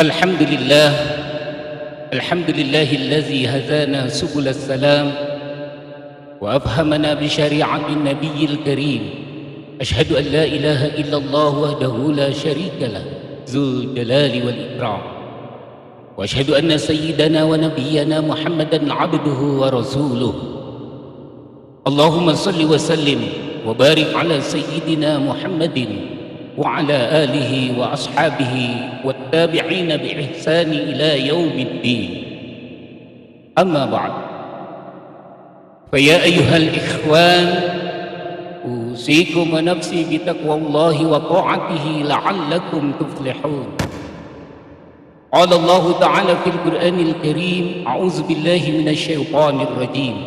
الحمد لله، الحمد لله الذي هدانا سبل السلام وأفهمنا بشريعة النبي الكريم. أشهد أن لا إله إلا الله وحده لا شريك له، ذو الجلال والإكرام، وأشهد أن سيدنا ونبينا محمدا عبده ورسوله. اللهم صل وسلم وبارك على سيدنا محمد وعلى آله وأصحابه والتابعين بإحسان إلى يوم الدين. أما بعد، فيا أيها الإخوان، أوصيكم ونفسي بتقوى الله وطاعته لعلكم تفلحون. قال الله تعالى في القرآن الكريم: أعوذ بالله من الشيطان الرجيم،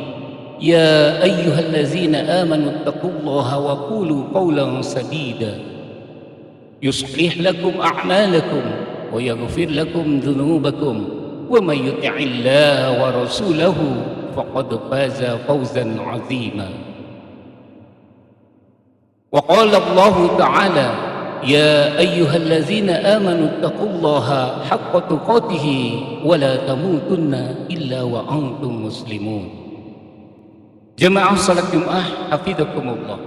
يا أيها الذين آمنوا اتقوا الله وقولوا قولا سديدا، يصلح لكم أعمالكم ويغفر لكم ذنوبكم، ومن يطع الله ورسوله فقد فاز فوزا عظيما. وقال الله تعالى: يا أيها الذين آمنوا اتقوا الله حق تقاته ولا تموتن إلا وأنتم مسلمون. Jemaah salat Jumat hafizakumullah.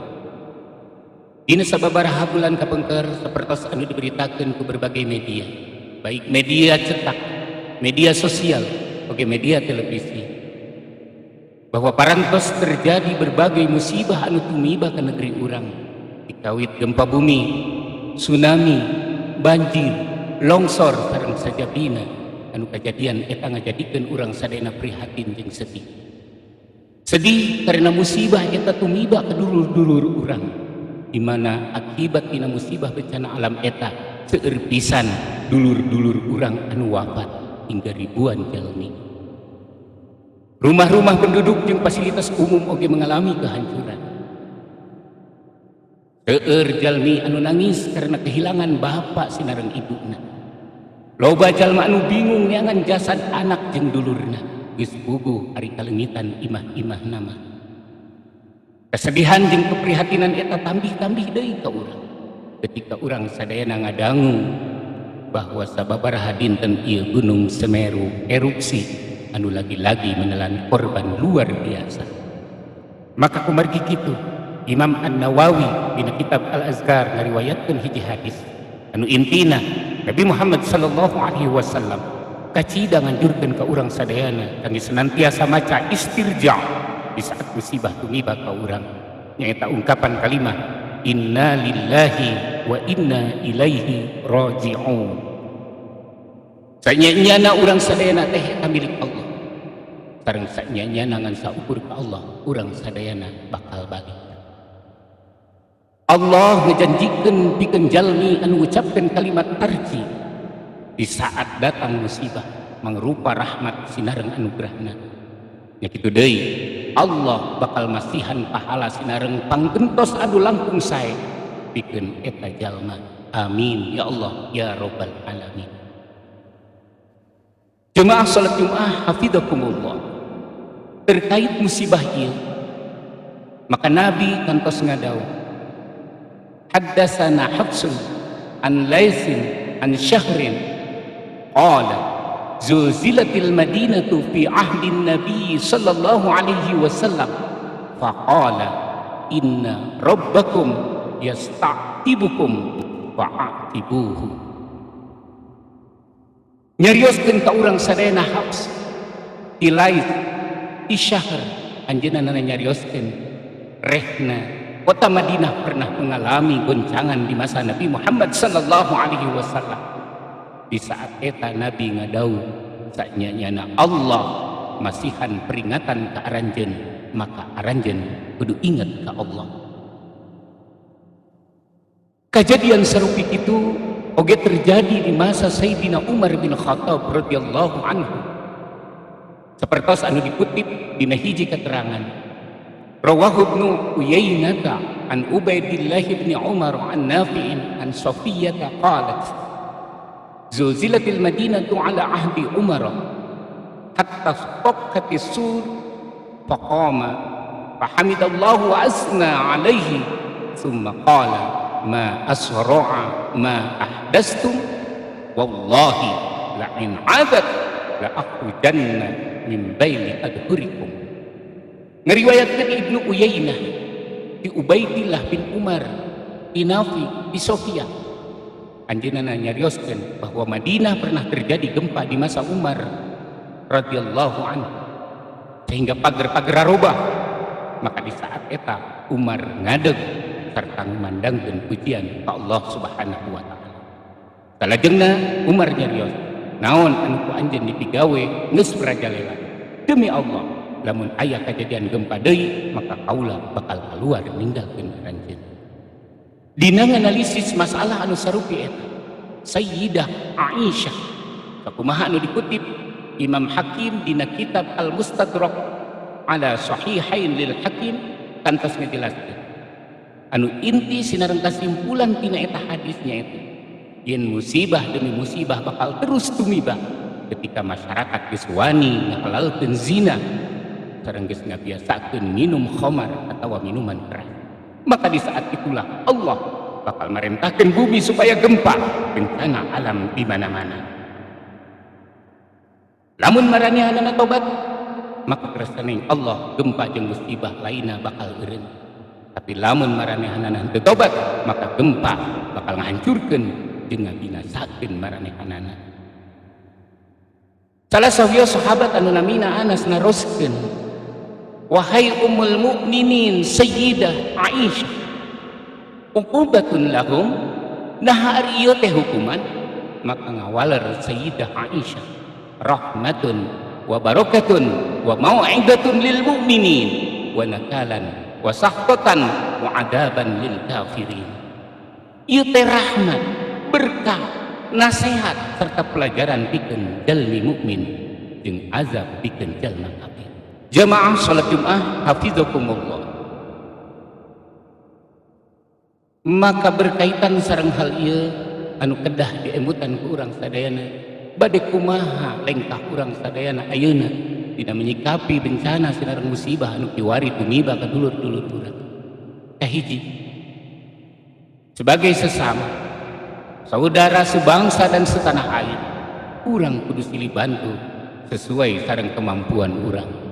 Dina sababaraha bulan kapengker, sapertos anu diberitakeun ku berbagai media, baik media cetak, media sosial, oge media televisi, bahwa parantos terjadi berbagai musibah anu tumiba ke negeri urang, dikawit gempa bumi, tsunami, banjir, longsor sareng sajabina anu kejadian eta ngajadikeun urang sadayana prihatin jeung sedih. Sedih karena musibah eta tumiba ke dulur-dulur urang, di mana akibat tina musibah bencana alam eta seueur pisan dulur-dulur urang anu wafat hingga ribuan jalmi. Rumah-rumah penduduk jeung fasilitas umum oge mengalami kehancuran. Seueur jalmi anu nangis karena kehilangan bapak sinareng ibuna. Loba jalma anu bingung neangan jasad anak jeung dulurna. Geus puguh ari kalengitan imah-imah nama. Kesedihan jeung keprihatinan eta tambih-tambih deui ka urang ketika urang sadayana ngadangu bahwa sababaraha dinten ieu Gunung Semeru erupsi anu lagi-lagi menelan korban luar biasa. Maka kumargi kitu, Imam An-Nawawi dina kitab Al-Azkar ngariwayatkeun hiji hadis anu intina Nabi Muhammad sallallahu alaihi wasallam kacida nganjurkeun ka urang sadayana kangge senantiasa maca istirja di saat musibah tumiba ka urang, nyaeta ungkapan kalimah inna lillahi wa inna ilaihi raji'un. Sanyana urang sadayana teh eta milik Allah, sareng sanyana ngan saukur ka Allah urang sadayana bakal balik. Allah ngejanjikeun pikeun jalmi anu ngucapkeun kalimat tarji di saat datang musibah mangrupa rahmat sinareng anugerahna. Nya kitu deui, Allah bakal masihan pahala sinareng panggentos anu langkung sae pikeun eta jalma. Amin ya Allah ya robbal alamin. Jemaah salat Jumat hafizakumullah, terkait musibah ieu maka Nabi kantos ngadawuh: Haddatsana Hafsun an Laisin an Syahrin qala zulzilatil madinatu fi ahdin nabi sallallahu alaihi wasallam, faqala inna rabbakum yasta'tibukum fa'atibuhu. Nyarioskeun ka urang sadayana Hafs ti Laits ti Syahr, anjeunna nyarioskeun rehna kota Madinah pernah mengalami goncangan di masa Nabi Muhammad sallallahu alaihi wasallam. Di saat eta Nabi ngadawuh, sanyana Allah masihan peringatan ke aranjeun, maka aranjeun kudu ingat ke Allah. Kejadian sarupi itu oge terjadi di masa Sayyidina Umar bin Khattab radhiyallahu anhu, seperti anu dikutip dina hiji keterangan rawahu Ibnu Uyainah an Ubaidillah bin Umar an Nafi'in an Safiyyah qalat zulzilatil madinatu ala ahdi Umar hatta istaqqa sur, faqama fahamidallahu wa asna alaihi, thumma qala ma asra'a ma ahdastum, wallahi la in adat la akhrujanna min baini adhurikum. Ngariwayatkeun Ibnu Uyainah di Ubaidillah bin Umar, di Nafi, di Sofia, anjeunna nyarioskeun bahwa Madinah pernah terjadi gempa di masa Umar radhiyallahu anhu sehingga pagar-pagar robah. Maka di saat eta Umar ngadeg serta ngumandangkeun pujian ka Allah Subhanahu wa Taala. Salajengna Umar nyarios, "Naon anu ku anjeun dipigawe geus merajalela. Demi Allah, lamun aya kejadian gempa deui, maka kaula bakal keluar ninggalkeun aranjeun." Dina nganalisis masalah anu sarupi eta, Sayyidah Aisyah, sakumaha anu dikutip Imam Hakim dina kitab Al-Mustadrak ala Sahihain lil Hakim, kantos ngajelaskeun anu inti sinareng kasimpulan tina eta hadisnya itu yen musibah demi musibah bakal terus tumiba ketika masyarakat geus wani ngahalalkeun zina sareng geus ngabiasakeun minum khamar atau minuman keras. Maka di saat itulah Allah bakal merintahkan bumi supaya gempa, bencana alam di mana-mana. Lamun maranehanana tobat, maka keresaning Allah gempa jeung musibah lainna bakal eureun. Tapi lamun maranehanana henteu tobat, maka gempa bakal ngahancurkeun jeung ngabinasakeun maranehanana. Salah sawios sahabat anu namina Anas naroskeun, "Wahai Ummul Mukminin Sayyidah Aisyah, uqubatun lahum, nah ari ieu teh hukuman?" Maka ngawaler Sayyidah Aisyah, "Rahmatun wa barakatun wa mau'idatun lil mu'minin wa nakalan wa sahtatan wa adaban lil kafirin." Ieu teh rahmat, berkah, nasihat serta pelajaran pikeun jalmi mukmin jeung azab pikeun jalma kafir. Jamaah salat Jumat hafizakumullah, maka berkaitan sareng hal ieu anu kedah diemutan ku urang sadayana, bade kumaha lengkah urang sadayana ayeuna dina menyikapi bencana sinareng musibah anu kiwari tumiba ka dulur-dulur urang? Kahiji, sebagai sesama saudara sebangsa dan setanah air, urang kudu silih bantu sesuai sareng kemampuan urang.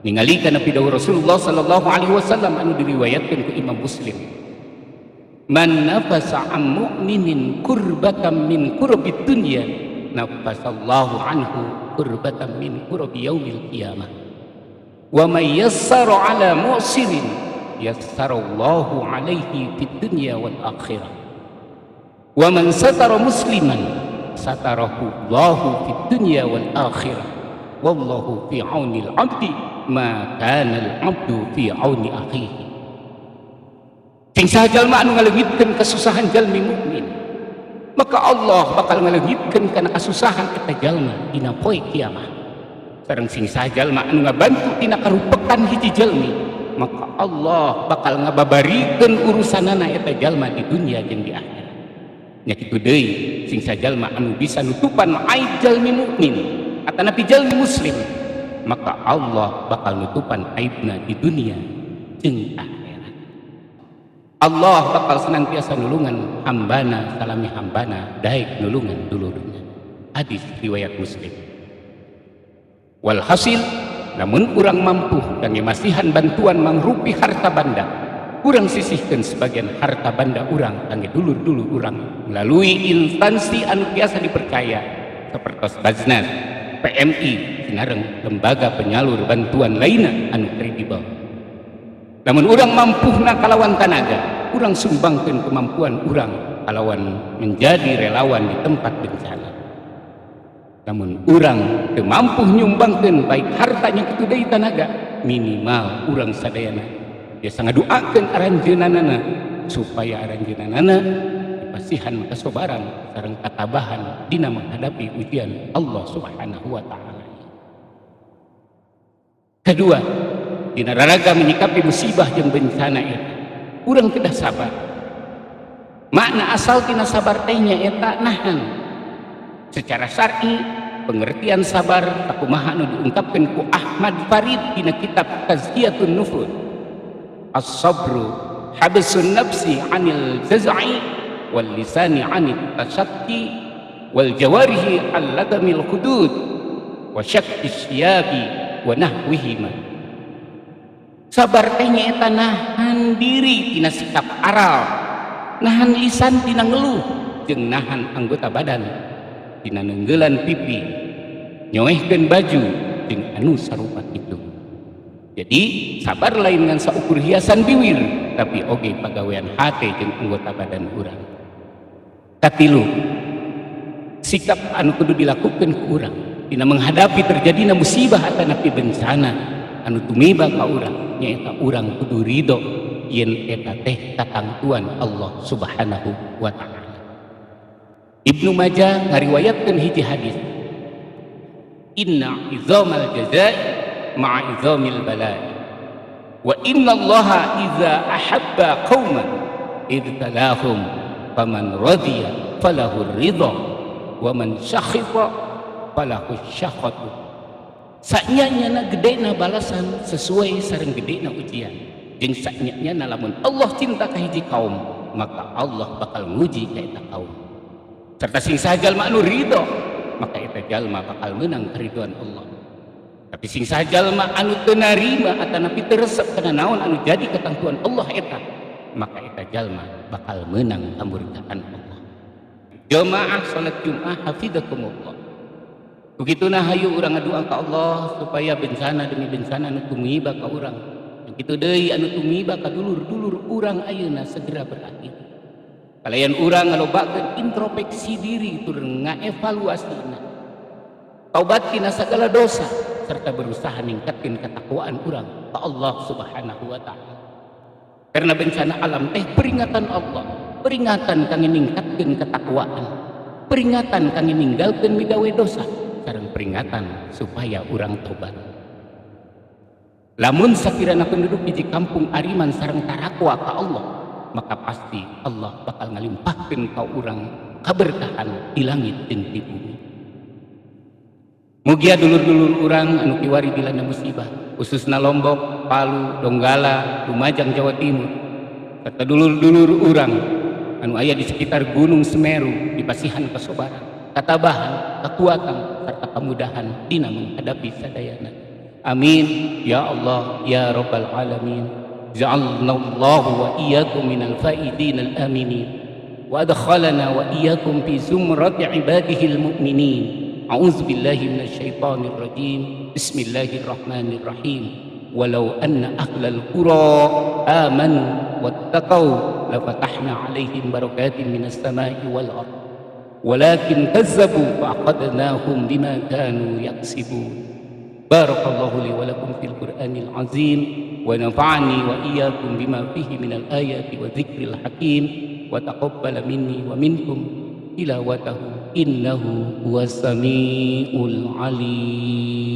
Ningali kana pidawuh Rasulullah sallallahu alaihi wasallam anu diriwayatkeun ku Imam Muslim, "Man nafasa an mu'minin kurbatan min kurbid dunya, nafasallahu anhu kurbatan min kurbi yaumil qiyamah, wa may yassara ala mu'sirin yassarallahu alaihi fid dunya wal akhirah, wa man satara musliman satarahu Allahu fid dunya wal akhirah, wallahu fi aunil abdi ma kana al abdu fi auni akhihi." Sing saha jalma anu ngaleungitkeun kasusahan jalmi mukmin, maka Allah bakal ngaleungitkeun kana kasusahan eta jalma dina poe kiamat. Sareng sing saha jalma anu ngabantu tina karupekan hiji jalmi, maka Allah bakal ngababarikeun urusanana eta jalma di dunia jeung di akhirat. Nya kitu deui sing saha jalma anu bisa nutupan aib jalmi mukmin atanapi jalmi muslim, maka Allah bakal nutupan aibna di dunia jeung akhirat. Allah bakal senantiasa nulungan hambana salami hambana daek nulungan dulurna. Hadis riwayat Muslim. Walhasil, lamun urang mampu kangge masihan bantuan mangrupi harta banda, urang sisihkan sebagian harta banda urang kangge dulur-dulur urang melalui instansi anu biasa dipercaya seperti Baznas, PMI, sinareng lembaga penyalur bantuan lainnya anu kredibel. Lamun urang mampuhna kalawan tanaga, urang sumbangkan kemampuan urang kalawan menjadi relawan di tempat bencana. Namun urang teu mampu nyumbangkeun baik hartanya kitu deui tanaga, minimal urang sadayana biasa ngaduakeun aranjeunanana supaya aranjeunanana dipasihan kesabaran sareng katabahan dina menghadapi ujian Allah Subhanahu wa Taala. Kedua, dina raraga menyikapi musibah jeung bencana eta, urang kedah sabar. Makna asal tina sabar teh nya eta nahan. Secara syar'i, pengertian sabar sakumaha anu diungkapkeun ku Ahmad Farid dina kitab Tazkiyatun Nufus, as-sabru habsun nafsi 'anil jaz'i wal lisani 'anit tashakki wal jawarihi allatamil hudud wa syaqqi siyabi wa nahwihima. Sabar teh nyaeta nahan diri tina sikap aral, nahan lisan tina ngeluh, jeung nahan anggota badan tina neunggelan pipi, nyoehkeun baju jeung anu sarupa kitu. Jadi sabar lain ngan saukur hiasan biwir, tapi oge pagawean hate jeung anggota badan urang. Katilu, sikap anu kudu dilakukan ku urang dina menghadapi terjadina musibah atanapi bencana anu tumiba ka urang, nyaeta urang kudu ridho yen eta teh katangtuan Allah Subhanahu wa Ta'ala. Ibnu Majah ngariwayatkeun hiji hadis, inna izamal jazai ma'a izamil bala'i wa inna Allaha iza ahabba qauman ibtalahum faman radiya falahu ridha wa man sakhita falahu syakhatu. Saknya-nyana gedena balasan sesuai sareng gedena ujian, jeung saknya-nyana lamun Allah cinta ka hiji kaum maka Allah bakal nguji ka eta kaum, serta sing saha jalma anu ridho maka eta jalma bakal menang keriduan Allah. Tapi sing saha jalma anu teu narima atanapi teu resep kana naon anu jadi katangtuan Allah eta, maka eta jalma bakal menang kamurkaan Allah. Jamaah salat Jumat hafizakumullah. Begituna hayu urang ngadua ka Allah supaya bencana demi bencana anu tumiba ka urang, kitu deui anu tumiba ka dulur-dulur urang ayeuna segera berakhir. Kalayan urang ngalobakeun introspeksi diri tur ngaevaluasina, taubat tina sagala dosa, serta berusaha ningkatkeun ketakwaan urang ka Allah Subhanahu wa Ta'ala. Karena bencana alam teh peringatan Allah, peringatan kangge ningkatkeun ketakwaan, peringatan kangge ninggalkeun migawe dosa, sareng peringatan supaya urang tobat. Lamun sakirana penduduk hiji kampung ariman sareng tarakwa ka Allah, maka pasti Allah bakal ngalimpahkeun ka urang kaberkahan di langit jeung di bumi. Mugia dulur-dulur urang anu kiwari dilanda musibah, khususna Lombok, Palu, Donggala, Lumajang, Jawa Timur, serta dulur-dulur urang anu aya di sekitar Gunung Semeru dipasihan kesobaran, katabahan, kekuatan, serta kemudahan dina menghadapi sadayana. Amin ya Allah ya Rabbal alamin. Ja'alna Allah wa iyyakum minal faizin al aminin wa adkhalana wa iyyakum fi zumrati ibadihi al mu'minin. A'udzu billahi minasyaitonir rajim. Bismillahirrahmanirrahim. Walau anna ahlal qura amanu wattaqau lafatahna 'alaihim barakatin minas sama'i wal ard. Walakin kazzabu fa'aqadnahum bima kanu yaksibun. Barakallahu li wa lakum fil Qur'anil azim wa nafa'ani wa iyyakum bima fihi minal ayati wa dzikril hakim wa taqabbala minni wa minkum tilawatahu innahu huwas samiul alim.